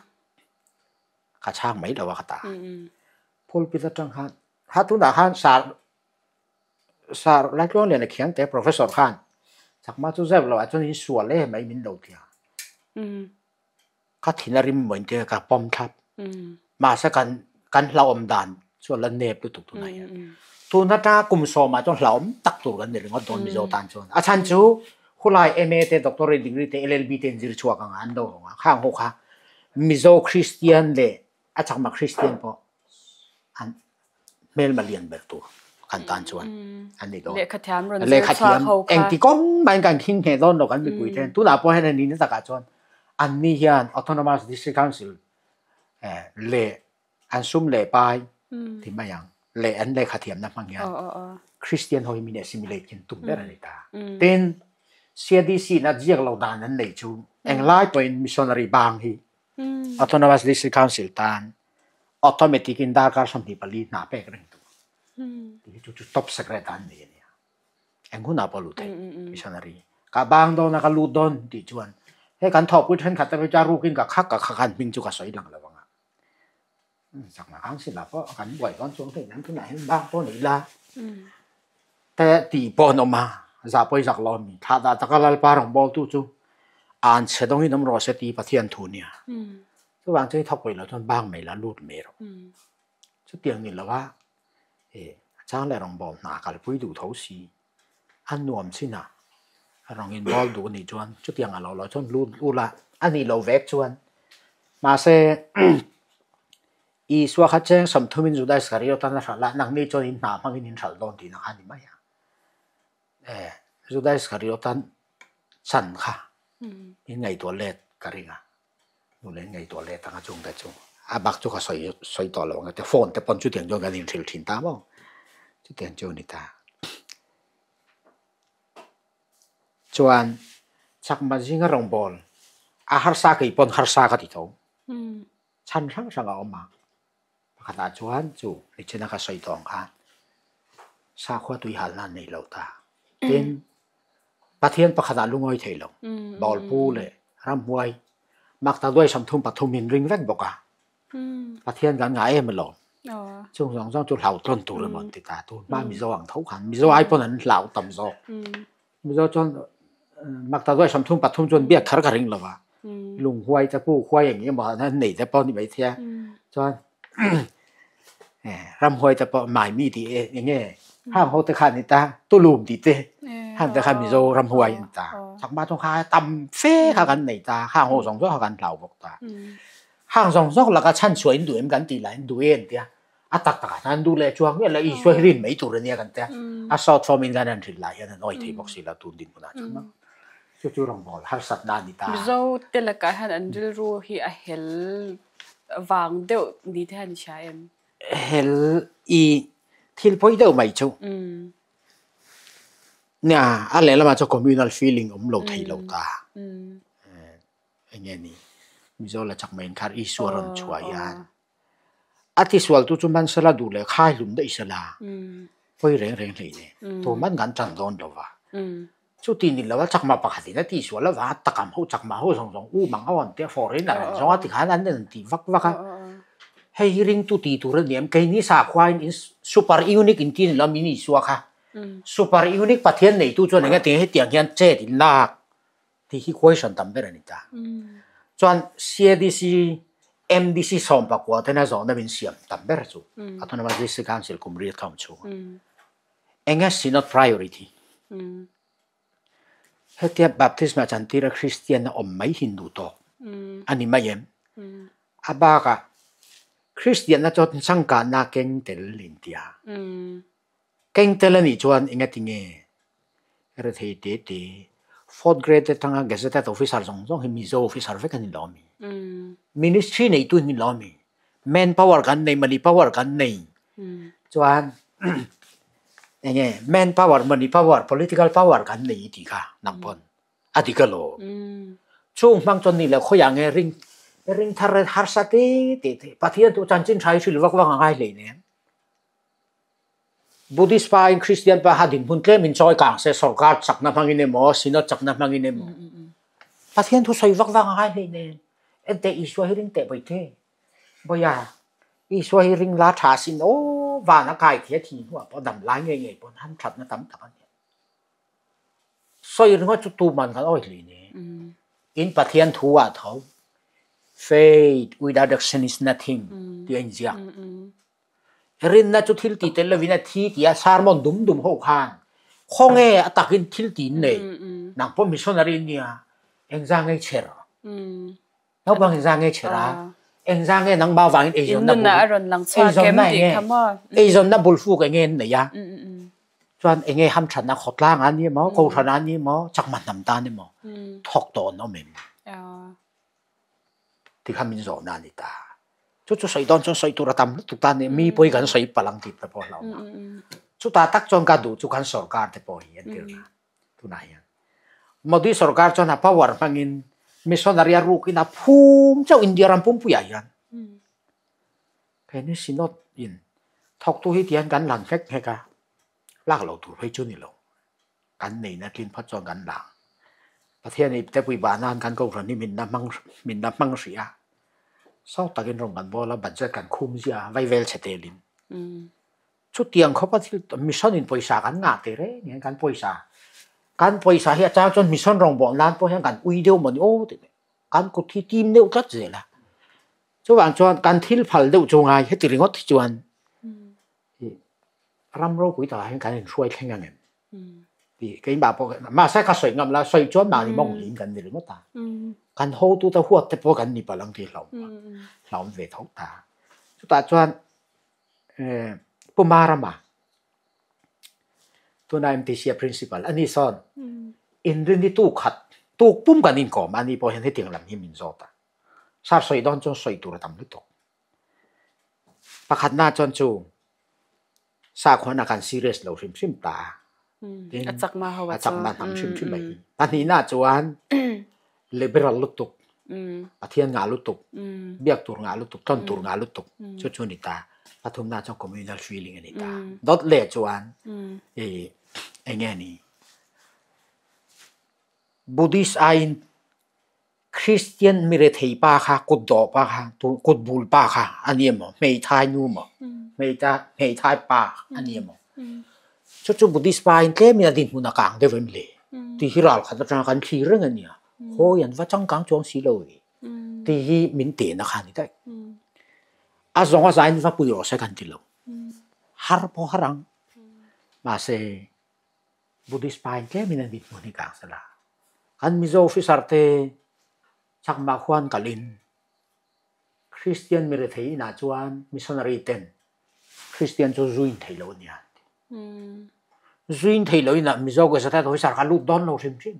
Ka chhang mai lo a ka ta. Pulpit atang khan ha tunah khan Sir Sir Laltluangliana Khiangte Professor khan Chakma chu zep lo ah chuan in sual em mai min lo ti a. Ka thin a rim maw inti ka pawm thlap. Mahse kan kan hlauhawm dan chu a la nep lutuk tunah hian. Tun atanga kum sawmah chuan hlauhawm tak tur kan ni ringawt dawn Mizo tan chuan. A chhan chu khulai MA te Doctorate degree te LLB te in zir chhuak anga an lo hawng a, khang ho kha Mizo Christian leh a chakma Christian pawh an hmelma lian ber tur kan tan chuan an ni dawn. Lehkhathiam rawn zir chhuak ho kha. Engti kawng mahin kan khing hneh dawn lo kan mipui ten. Tunah pawh hian a nihna takah chuan anni hian Autonomous District Council leh an sum leh pai ti mai ang leh an lehkhathiamna hmang hian Christian ho hi min assimilate khin tum ber a ni ta. Tin, CADC in a ziak lo dan an nei chu englai pawhin missionary bang hi Autonomous District Council tan automatic in darkar 24 hna pek reng tur. Ti hi chu chu top secret an ni ania. Eng hunah pawh lut thei missionary. Ka bang dawn a ka lut dawn tih chuan hei kan thawhpui thenkhat te phei chu a rukin ka khak ka khak a an hming chu ka sawi lang lo ang a. Chakma council ah pawh kan buai dawn chuang thei nan tunah hian bang pawh ni ila te tih pawh an awm a zah pawh i zak lo ami thlah dah taka Lalpa rawngbawltu chu an chhe dawngin awm rawh se tih Pathian thu nia. Chuvang chu i thawk pawih loh chuan bang mai la lut mai rawh. Chutiang ni lova e a chang leh rawngbâwl hna kalpui duh tho si a nuam chin a, rawng inbâwl duh anih chuan chutiang a lo loh chuan lut lut a, a nih loh vek chuan mahse Isua kha cheng sawmthumin Juda Iskariot tan a hralh a, nangni chuan in hna hmangin in hralh dawn tihna kha a ni mai a. E Juda Iskariot tan chan kha in ngaihtuah let ka ring a. Nu leh ngaihtuah leh tanga chung te chu a bak chu ka sawi sawi tawh lo ang te phone te pawn chutiang chuan kan inhrilh thin ta maw chutiang chu a ni ta. Chuan chakma zinga rawngbâwl a harsa kei pawn harsa ka ti tho. Chhan hrang hrang a awm a, pakhatah chuan chu nichina ka sawi tawh ang khan sakhua tui halna an nei lo ta. Tin, Pathian pakhatah lungawi thei lo, bawlpu leh ramhuai makta duai 33 in ring vek bawk a. Pathian kan ngah em alawm. Chung zawng zawng chu hlau tlawn tur emaw an ti ta. Tun hma Mizo ang tho khan Mizo ai pawn an hlau tam zawk. Mizo chuan makta duai 33 chuan biak kher ka ring lo va. Lunghuai te pu huai eng emaw an nei te pawh ni maithei a. Chuan ramhuai te pawh maimi tih eng nge hang ho te khan ni ta tulum tih te hang te khan Mizo ramhuai an ta. Chakma chu kha tam fe kha kan nei ta hang ho zawng zawng kha kan hlau bawk ta. Hang zawng zawng laka chhan chhuah in duh em kan tih lah in duh em tia a tak takah hian an duh leh chuang miah lo Isua hi rin mai tur ania kan tia a short form in khan an hrilh lai hian an awih thei bawk si lo tun dinhmunah chuan maw chu chu rawngbâwl harsatna a ni ta. Mizo te lakah hian an rilru hi a hel vang deuh ni te hian i hria em? Hel i thil pawi deuh mai chu nia a lehlamah chuan communal feeling awm lo thei lo ta. Eng nge ni Mizo la chak mai inkhar Isua rawn chhuah hian A tisualtu chu man sela duh leh khai hlum daih sela pawi reng reng hlei nen tuman kan tan dawn lo va. Chuti ni lo a chakma pakhatin a tisual avanga takam ho chakma ho zawng zawng u mang ho an tia foreigner an zawng a tikhan an en ti vak vak a. Hei hi ringtu ti tur a ni em keini sakhuain in super unique in ti ni lo min Isua kha super unique Pathian neitu chuan eng ati hetiang hian chet in lak tih hi question tam ber a ni ta. Chuan CADC, MDC 14 tena zawhna min siam tam ber chu Autonomous District Council kum riat kha awm chhung a. Eng nge Synod priority? Hetia baptisma chantira Christian a awm mai hi duh tawk a ni mai em? A bakah Christian na chuan changkanna keng tel intia. Keng tel a nih chuan engati nge rethei te te fourth grade atanga gazetted officer zawng zawng hi Mizo officer vek an ni lo ami? Ministry neitu an ni lo ami? Man power kan nei, money power kan nei. Chuan enge man power, money power, political power kan nei i tih kha nang pawn a dik alawm. Chung hmang chuan ni leh khawiah nge ring ring thar harsa te te te Pathian chu chanchin tha hi hrilh vak vak a ngai hleinem. Buddhist pa in Christian pa ha dinhmun tlem in chawi kang se sorkar chakna hmangin emaw Synod chakna hmangin emaw Pathian thu sawi vak vak a ngai hlei nen enteh Isua hi ring teh bawi the Bawia Isua hi ring la tha sin aw van a kai thei a thi hnuah pawh dam lai ngei ngei pawn han thatna tam tak a ni. Sawi ringawt chu tuman kan awi hlei nen in Pathian thu ah tho Faith without action is nothing tih a inziak. Rinna chu thil ti tel lovin a thi tia sermon dum dum ho khan khawnge a takin thil ti in nei nang pawh missionary in nia engzah nge chher naupang engzah nge chher a engzah nge nangmah vangin eizawnna bul eizawnna enge eizawnna bul fuk enge an nei a chuan enge hamthatna khawtlang ah ni emaw kohhran ah ni emaw chakma hnam tan emaw thawk tawh an awm em? Ti kha min zawhna a ni ta. Chu chu sawi dawn chuan sawi tur a tam lutuk ta a ni. Mi pawi kan sawi palh ang tih te pawh hlauh na. Chutah tak chuan ka duh chu kan sorkar te pawh hi entir na tunah hian. Modi sorkar chuan a power hmangin missionary a rukin a phum chauh India ram pumpuiah hian. Kei ni Synod in thawktu hi tihian kan lan nghek nghek a, lak loh tur phei chu ni lo. Kan neihna tlin phawt chuan kan lang. Pathian i te pui bah nan kan kohhran hi minna hmang minna hmang hrih a. Sau takin rawng kan bawl a, budget kan khum ziah a, vaivel chhe telin. Chutiang khawpa thil mission in pawisa kan ngah teh reng hian kan pawisa kan pawisa hi a chang chuan mission rawng bawl nan pawh hian kan ui deuh mawni aw tih kan kut hi tim deuh tlat zel a. Chuvang chuan kan thil phal deuh chu ngai heti ringawt hi chuan ram ropui takah hian kan inhruai thleng ang em? Tih keimah pawh mahse ka sawi ngam la, sawi chuan mahni mawng niin kan ni ringawt a. Kan hotute huat te pawh kan ni palh ang tih hlauh hlauhawm ve tho ta. Chutah chuan Pu Marama tuna MTC a principal ani sawn inrini tu khat tuk pum kan inkawm a ani pawh hian hetiang lam hi min zawt a. Sir sawi dawn chuan sawi tur a tam lutuk. Pakhatna chuan chu sakhuana kan serious lo hrim hrim ta a. Tin, A chakma ho a chakma hnam hrim hrim mai hi. Pahnihna chuan liberal lutuk, Pathian ngah lutuk, biak tur ngah lutuk, tlawn tur ngah lutuk chu chu a ni ta. Pathumna chuan communal feeling a ni ta. Dawt leh chuan i eng nge ni Buddhist aiin Kristian mi rethei pa kha, kut dawh pa kha, kut bul pa kha a ni emaw, hmeithai nu emaw, hmeithai pa a ni emaw. Chu chu Buddhist pa in tlemin a dinhmun a kang deuh em le? Tih hi ral khat atanga kan thlir reng a nia. Hawi an va changkang chuang si lo ve. Tih hi min tehna kha a ni daih. A zawng a zain va pui rawh se kan ti lo. Har pawh har ang. Mahse, Buddhist pa in tlemin an dinhmun hi kang sela. Kan Mizo officer te Chakma khuan kalin Christian mi rethei inah chuan missionary ten Christian chu zuin thei lo ania an ti. Zuin thei lo inah Mizo Gazetted officer kha lut dawn lo hrim hrim.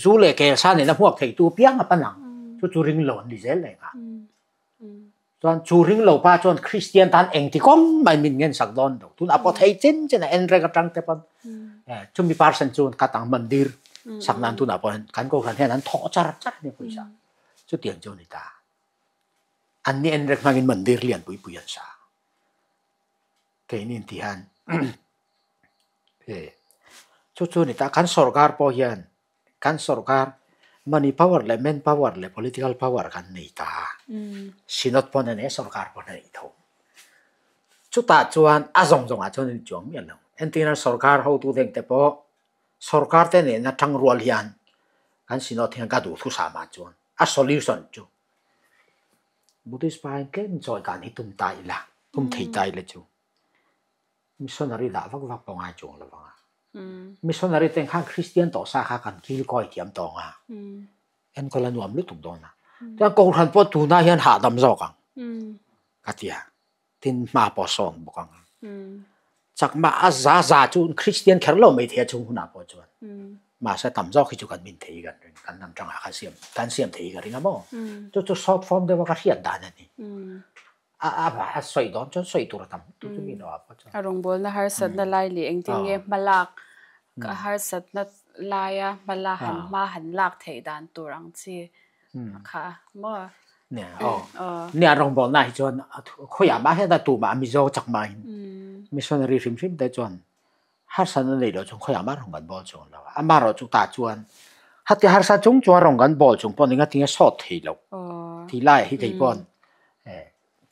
Zu leh kelsa nena hmuak theitu piang a pan ang. Chu chu ring lo an ni zel leh nghal. Chuan chu ring lo pa chuan Kristian tan engti kawng mai min ngen sak dawn lo. Tun a pawh thei chen chen a en reng atang te pawn chumi person chuan ka tang mandir sak nan tunah pawh hian kan kohhran hian an thawh char char ania pawisa. Chutiang chu a ni ta. Anni en reng hmangin mandir lian pui pui an sa. Keini inti hian chu chu a ni ta. Kan sorkar pawh hian Kan sorkar money power leh man power leh political power kan nei ta a, Synod pawn a nei a, sorkar pawn a nei tho. Chutah chuan a zawng zawngah chuan a ni chuang miah lo. Entirna sorkar hotu te engte pawh sorkar te nena tangrual hian kan Synod hian ka duh thusam ah chuan a solution chu Buddhist pa hian tlem chawi kan hi tum ta ila, tum thei ta ila chu Missionary dah vak vak pawh ngai chuang lo vang a. Missionary ten khan Christian tawh sa kha kan kil kawi thiam tawng a. Enkawl a nuam lutuk dawn a. Chuan Kohhran pawh tunah hian hahdam zawk ang ka ti a. Tin hma pawh sawn bawk ang a. Chakma a za za chu Christian kher lo mai thei a chung hunah pawh chuan. Mahse tam zawk hi chu kan min thei kan ring, kan hnam tangah kan siam kan siam thei ka ring a maw. Chu chu short form deuh a ka hriat dan a ni. A a a sawi dawn chuan sawi tur a tam tu chu mi lo ah pawh chuan. A rawngbawlna harsatna lai leh engtin nge hmalak harsatna laia hmala han hma han lak theih dan tur ang chi kha maw. Nia aw. Nia rawngbawlna hi chuan khawiah mah hian a tumah Mizo chak mahin missionary hrim hrim te chuan harsatna nei lo chuan khawiah mah rawn kan bawl chuang lo a. Amaherawhchu tah chuan hati harsa chung chunga rawn kan bawl chung pawh ninga tinge sawt thei lo tih laiah hi kei pawn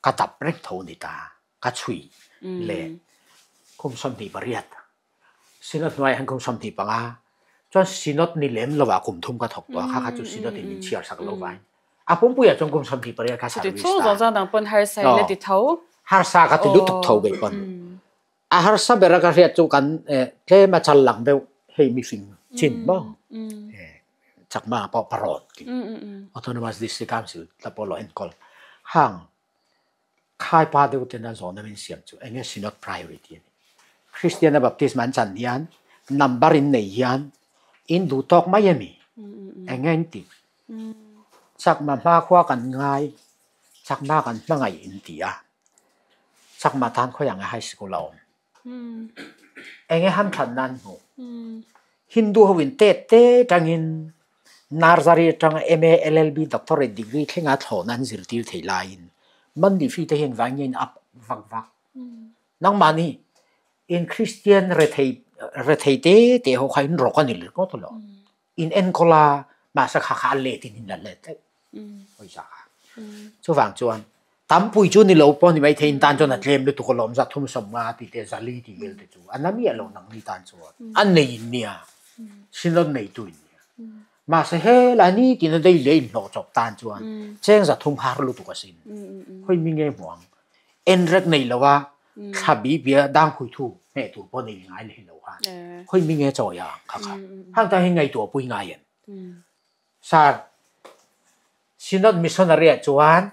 ka dap reng tho a ni ta. Ka chhui leh kum 28 Synod hnuaiah hian kum 25 chuan Synod ni lem lovah kum thum ka thawk tawh a, kha kha chu Synod in min chhiar sak lo vain a pumpuiah chuan kum 28 ka service ta. Harsa ka ti lutuk tho kei pawn. A harsa bera ka hriat chu kan tlem a chal lang deuh hei mihring chin maw Chakma pawh parawn tih Autonomous District Council te pawh lo enkawl hang Khai pa deuh ten a zawhna min siam chu enge Synod priority a ni. Kristiana baptisma an chan hian number in nei hian in duh tawk mai a mi? Enge in tih? Chakma hmakhua kan ngai, chakma kan hmangaih in ti a, chakma tan khawiah nge high school a awm? Enge hamthatna an hmuh? Hindu ho in tet te tangin Nursery atanga MA, LLB, Doctorate degree thlenga thlawhna an zirtir thei laiin Monday fee te hian vai nge in up vak vak. Nangmahni in Christian rethei rethei te te ho kha in rawk a ni ringawt lo. In enkawl a, mahse kha kha a let in in la let daih. Pawisa kha. Chuvang chuan tampui chu ni lo pawh ni maithei in tan chuan a tlem lutuk alawm za thum sawm nga tih te zali tih vel te chu a na miah lo nang ni tan chuan a nei in nia synod neitu in nia. Mahse helai ni tina dei leh inhlawh chawp tan chuan cheng za thum har lutuk asin. Hawi mi nge hmuang enrek nei lo a thla bi bia dang khui thu hmeh tur pawh nei ngai leh lo khan hawi mi nge chawi ang kha kha hang ta hi ngaihtuah pui ngai em. Sir, Synod Missionary ah chuan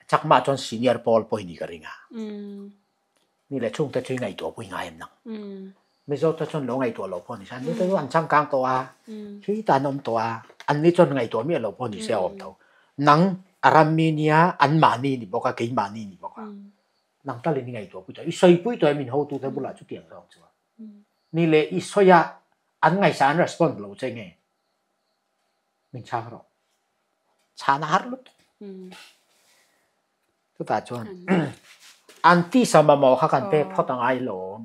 Chakma chuan senior pawl pawh hi ni ka ring a. Ni leh chhungte chu i ngaihtuah pui ngai em nang. Mizo te chuan lo ngaihtuah lo pawh ni se, anni te chu an changkang tawh a, khi ta an awm tawh a, anni chuan ngaihtuah miah lo pawh ni se a awm tho. Nang a rammi nia anmahni ni bawk a, keimahni ni bawk a. Nang talin i ngaihtuah pui tawh, i sawipui tawh em inhotute bulah chutiang zawng chuan. Ni leh i sawi a, an ngaihsah an respond lo che nge? Min chhang rawh. Chhan a har lutuk. Chutah chuan an tisa mamawh kha kan pek phawt a ngai lawm.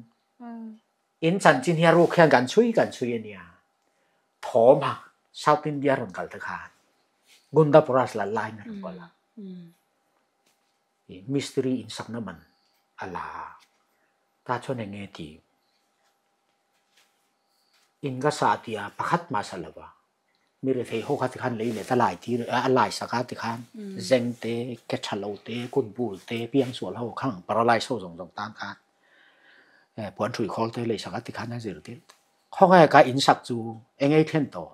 In chanchin hi a ruk hian kan chhui kan chhui a nia. Thawm a South India rawn kal te khan Gundapuras lal laiin a rawn kal a. Mistiri insakna man a la a. Tah chuan eng nge ti? In ka sa tia pakhat mah sa lova. Mi rethei ho kha tikhan lei let a lai tir a lai sak a tikhan zeng te, ke tha lo te, kut bul te, piangsual ho khang paralyze ho zawng zawng tan khan puan hrui khawl te lei sak a tikhan a zir tir. Khawngaih ka in sak chu eng ei thlen tawh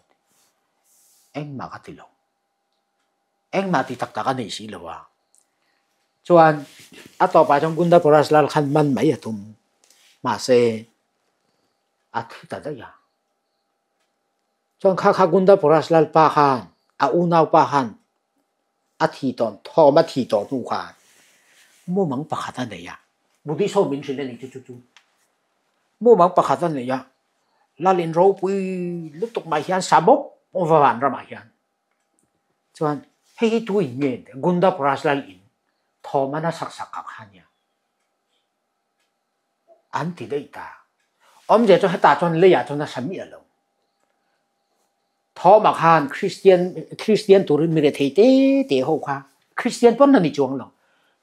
engmah ka ti lo. Engmah ti tak tak a nei si lo a. Chuan a tawpah chuan Gundapuras lal khan man mai a tum. Mahse a thi ta daih a. Chuan kha kha Gundapuras lal pa khan a unau pa khan a thi tawh thawm a thi tawh hnu khan mumang pakhat a nei a. Buddhist ho min hrilh a ni chu chu chu. Mumang pakhat a nei a. Lalin ropui lutuk mai hian sa bawp bawp a van ramah hian chuan hei hi tu in nge Gundapuras lal in thawm a na sak sak kha kha nia an ti daih ta. Awmzia chu hetah chuan leiah chuan a sa miah lo. Thawmah khan Kristian Kristian turin mi rethei te te ho kha Kristian pawn a ni chuang lo.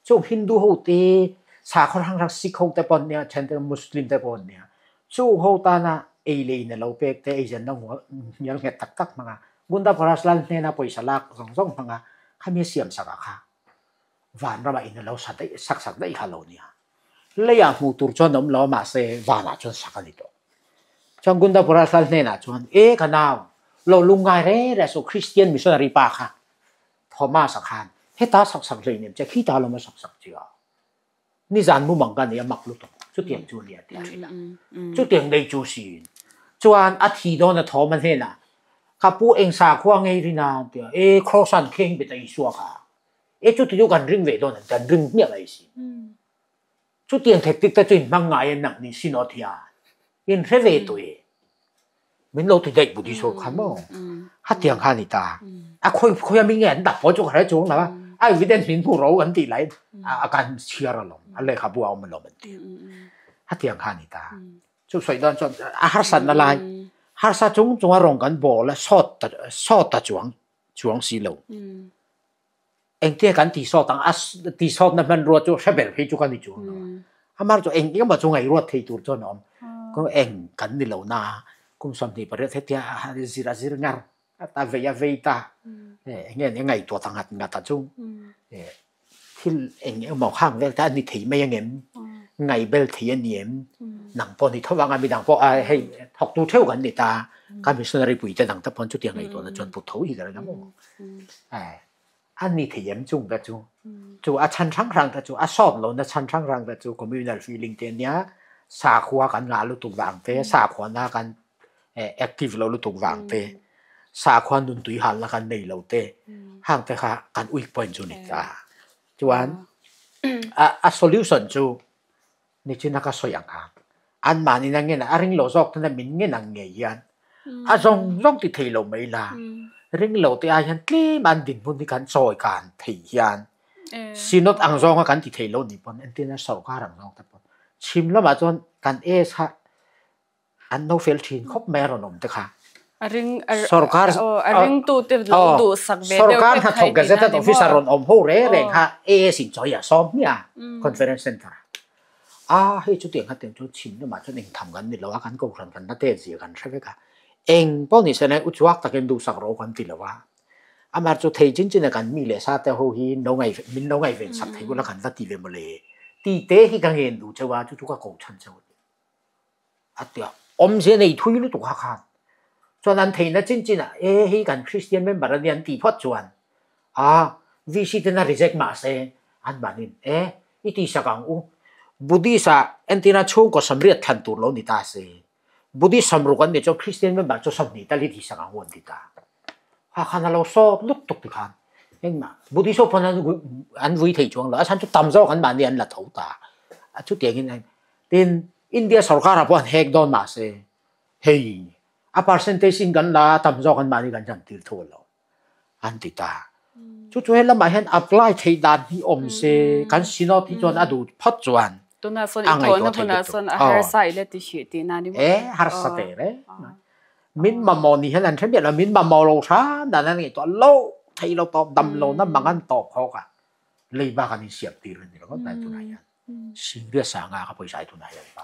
Chung Hindu ho te sakhaw hrang hrang Sikh ho te pawn nia then te Muslim te pawn nia chung ho tana ei leh in a lo pek te eizenna hnial nghet tak tak hmanga Gunda Paras lal hnena pawisa lak zawng zawng hmanga khami a siam sak ah kha vanramah in a lo sa daih sak sak daih kha lo nia. Leiah hmuh tur chuan a awm lo a mahse vanah chuan sak a ni tawh. Chuan Gundapura lal hnenah chuan, E ka nau, lo lungngai re re suh Kristian missionary pa kha Thomas a khan heta sak sak hlei nem che khita lawm a sak sak che a. Nizan mumang ka nei a mak lutuk chutiang chu a ni a ti a thin a. Chutiang nei chu siin chuan a thi dawn a Thoma hnenah ka pu eng sakhua ngei rin a ti a, E Kraws an kheng bet a Isua kha E chuti chu kan ring ve dawn an kan ring hmiah mai si. Chutiang tactic te chu in hmang ngai em nang ni Synod hian in hre ve tawh e. Min lo ti daih Buddhist ho khan maw? Hatiang kha a ni ta. A khawi khawi a mi nge an dap pawh chu ka hre chuang lo a, a evidence min hmu ro an tih laiin a kan chhiar alawm, a lehkhabu a awm alawm an ti. Hatiang kha a ni ta. Chu sawi dawn chuan a harsatna lai, harsa chung chunga rawng kan bawl a sawt ta sawt ta chuang chuang si lo. Engtia kan ti sawt ang a ti sawtna hmanrua chu hre ber phei chu ka ni chuang lo a. Amah chu eng engemaw chu ngaihruat thei tur chuan a awm. Kawng eng kan ni lo na kum 28 hetia zir a zir ngar a vei a vei ta eng nge ni a ngaihtuah ta ngat ngat a chu thil eng emaw khang vel te a ni thei mai angem ngaihbel thei a ni em nang pawh ni tho vang a midang pawh a hei thawktu theuh kan ni ta ka missionary pui te dang te pawn chutiang ngaihtuahna chuan put tho hi ka ring a maw. A ni thei em chung te chu chu a chhan hrang hrang te chu a sawt lohna chhan hrang hrang te chu communal feeling te ania sakhua kan ngah lutuk vang te sakhuana kan active lo lutuk vang te sakhua nun tui halna kan nei lo te hang te kha kan weak point chu ni ta chuan a solution chu nichin a ka sawi ang kha anmahni na ngen a ring lo zawk ten a min ngen ang ngei hian a zawng zawng ti thei lo mai la ring lo te ai hian tlem an dinhmun hi kan chawi kan thei hian synod ang zawnga kan ti thei lo ni pawn entirna sorkar ang zawng te pawn chhim lamah chuan kan es kha An no fel thin khawp mai a rawn awm te kha. A ring Sorkar a ringtu te lo duhsak ve deuh Sorkar hnathawk gazetted officer rawn awm ho reng reng kha AS in chawi a sawm hmiah a conference center ah. A hei chutiang kha tiang chuan chhim lamah chuan engtham kan ni lo a kan kohhran kan la tet zia kan hre vek a. Eng pawh ni se le uchuak takin duhsak rawh kan ti lo a. Amah chu thei chin chin a kan mi leh sa te ho hi no ngai min lo ngaihven sak thei ula kan va ti ve mawle ti te hi ka ngen duh cheu a chu chu ka ko chhan cheu a ni. A ti a, awmzia nei thui lutuk kha khan chuan an theihna chin chin ah e hei kan Christian member a nia an tih phawt chuan a VC ten a reject mah se an mahnin e i tihsak ang u Buddhist ah entirna chhungkaw samriat thlan tur lo ni ta se Buddhist samruk an nih chuan Christian member chu 20 tal hi tihsak ang u an ti ta kha khan a lo sawt lutuk ti khan engmah Buddhist ho pawn an vui thei chuang lo a chhan chu tam zawk an mahni an la tho ta a chutiangin Tin, India sorkar ah pawh an hek dawn mah se, hei a percentage in kan la a tam zawk an mahni kan chan tir thu lo an ti ta. Chu chu he lamah hian apply theih dan hi awm se, kan synod hi chuan a duh phawt chuan Tunah sawn a i ngaihtuah thawhna thei hmunah lutuk. sawn a Aw. harsa i la ti hrih tihna ni maw? E, harsa te reng mai. Min mamawh ni hian an hre miah lo, min mamawh lo hram dan an ngaihtuah lo thei lo tawp, dam lo na mang an tawp khawk a, leiba kan insiam tir a ni ringawt mai tunah hian. Singria sanga ka pawisa ai tunah hian pa.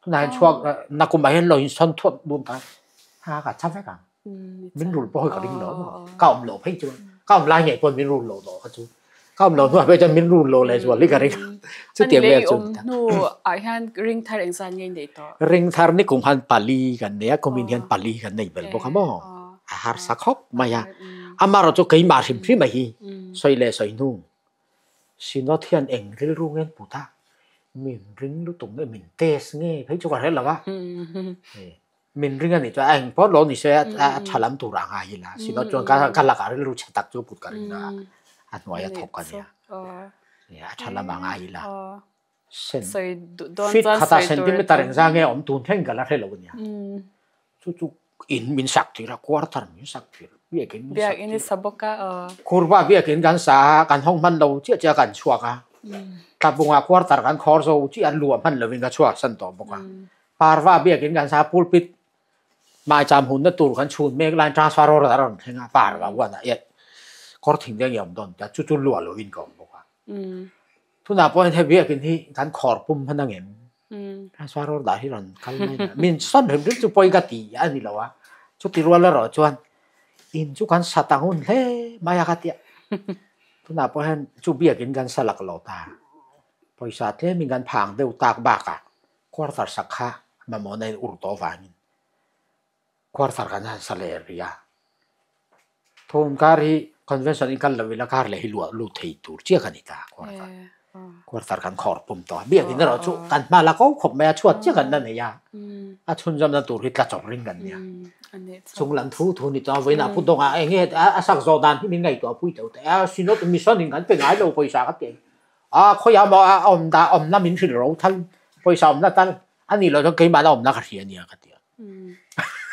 Tunah hian chuak nakum ah hian lo in son thuat dun ta ha ka cha vek ang. Min rul pawh ka ring lo ka awm lo phei chuan ka awm lai ngei pawn min rul lo tawh kha chu ka awm lo hnuah phei chuan min rul lo leh zual hi ka ring. Chutiang vel chu. Ani hnu ah hian ring thar engzat nge nei tawh? Ring thar ni kum khan pali kan nei a, kumin hian pali kan nei bel bawk a maw. A harsa khawp mai a. Amaherawhchu chu keimah hrim hrim a hi sawi leh sawi hnu Synod hian eng rilru nge an put a, min ring lutuk nge, min test nge phei chu ka hre lo a, min ring a nih chuan a eng pawh lo ni se a tha lam tur ah ngai ila, Synod chuan ka lakah rilru chhe tak chu put ka ring lo a, a hnuai a thawk a nia, a tha lam ah ngai ila, sen feet khatah centimeter engzah nge awm tun thleng ka la hre lo a nia, Chu chu in min sak tir a, quarter min sak tir, biakin min sak Biakin i sa bawk a, aw. Kurva biakin kan sa a, kan hawng hman lo chiah chiah kan chhuak a. Tlabungah quarter kan khawr zo chiah a, luah hman lovin ka chhuak san tawh bawk a. Parva biakin kan sa a, pulpit maicham hunna tur kan chhun mek laiin transfer order a rawn thleng a, parva huanah hian kawr thing deng i awm dawn tia, chu chu luah lovin ka awm bawk a. Tunah pawh hian hei biakin hi kan khawr pum hman angem? Transfer order hi rawn kal mai a, min sawn hrim hrim chu pawi ka ti a ni lo a, chuti rual erawh chuan in chu kan sat ang hun hle mai a ka tia. Tunah pawh hian chu biakin kan sa lak lo ta, pawisa tlemin kan phang deuh tak bakah quarter sak kha mamawhna in ur tawh avangin quarter kan han sa leh rih a. Thawm kar hi convention in kal lo ila kar leh hi luah lut thei tur chiah ka ni ta quarter. Quarter kan khawr pum tawh a, biakin erawh chu kan hma la ko khawp mai a, chhuat chiah kan la nei a, a chhunzawmna tur hi tla chawp ring kan nia. Chung lam thu thu ni chuan vawiinah pu dawngah eng nge a sak zawh dan hi min ngaihtuah pui teuh teh a, synod mission in kan pe ngai lo pawisa ka ti a, khawiah maw a awm dah awmna min hrilh ro thal pawisa awmna tal a nih loh chuan keimahna awmna ka hria nia ka ti a.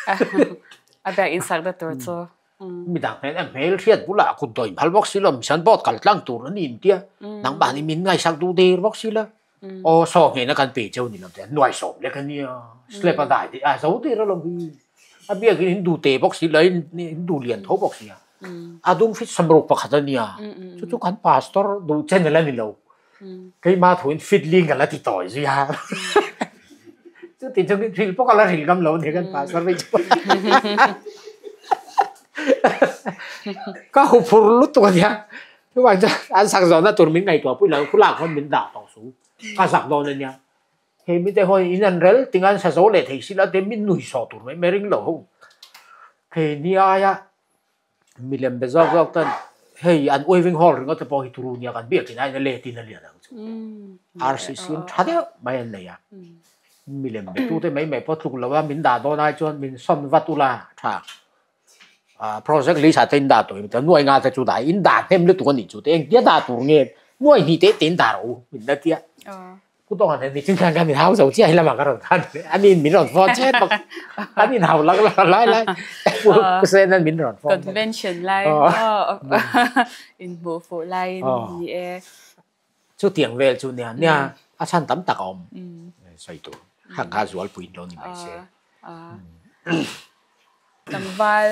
A biak in sakna tur chu. Midang hnen a hmel hriat bulah kut dawi phal bawk si lo, mission board kal tlang tur a ni in tia. Nangmah nih min ngaihsak duh der bawk si lo. Aw saw hnena kan pe cheu ni lo te, nuai sawm lek a nia. Slap a dai a zo der alawm hi. A biakin in duh te bawk si lo, in duh lian tho bawk sia. A dum fit samruk pakhat a nia. Chu chu kan pastor duh channel a ni lo. Keimah thuin fit ling ka la ti tawi zui a. Chuti chungin hril pawh ka la hril ngam lo a ni kan pastor vei chu. Ka huphur lutuk a nia. Chuvang chuan an sak zawhna tur min ngaihtuah pui lo, khulak khawn min dah tawh su. Ka sak dawn a nia. Hei mite hawn in an rel tinga an sa zo leh thei si lo te min nui sawh tur mai mai ring lo ho. Hei ni aia milem be zawk zawk ten hei an weaving hall ringawt te pawh hi turu nia kan biakin aiin a let in a lian ang chu. RCC in tha deuh mai an nei a. Milem be tute mai mai pawh tluk lo a min dah dawn ai chuan min sawn vat ula tha. Project lei sa te in dah tawh em nuai nga te chu dah in dah hnem lutuk a nih chu te engtia dah tur nge nuai hnih te te in dah rawh u min la tia ku tawng han ni chin khan kan in hau zo chiah hi lamah ka rawn khan an in min rawn phone chet bawk an in hau lak lak lai lai ku sen an min rawn phone convention lai in hmuh fuh lai ni e chu tiang vel chu nia nia a chhan tam tak a awm sawi tur hang kha zualpui in lo ni mai se. Tlangval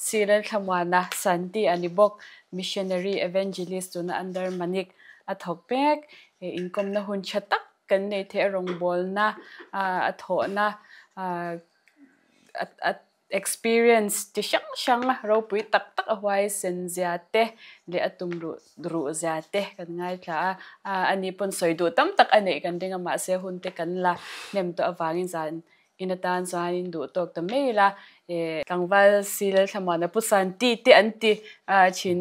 Cyril Thlamuana Santi a ni bawk. Missionary Evangelist tuna under Manik a thawk mek. Inkawmna hun tha tak kan nei theih a rawngbawlna a thawhna a Experience ti hrang hrang ropui tak tak a huaisen zia te leh a tum ruh ruh zia te kan ngaithla a, ani pawn sawi duh tam tak a neih kan ring a mahse hun te kan la hnem tawh avangin zan in atan chuanin duh tawk ta mai ila tlangval si Lalthlamuana Pu Santi te an ti thin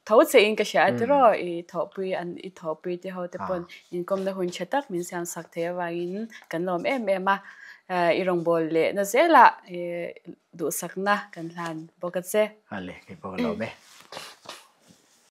tho che in ka hria a tiraw i thawhpui an i thawhpui te ho te pawn inkawmna hun tha tak min siam sak thei avangin kan lawm em em a. I rawngbâwl leh na zêlah duhsakna kan hlan bawk a che. Ale, kei pawh ka lawm e.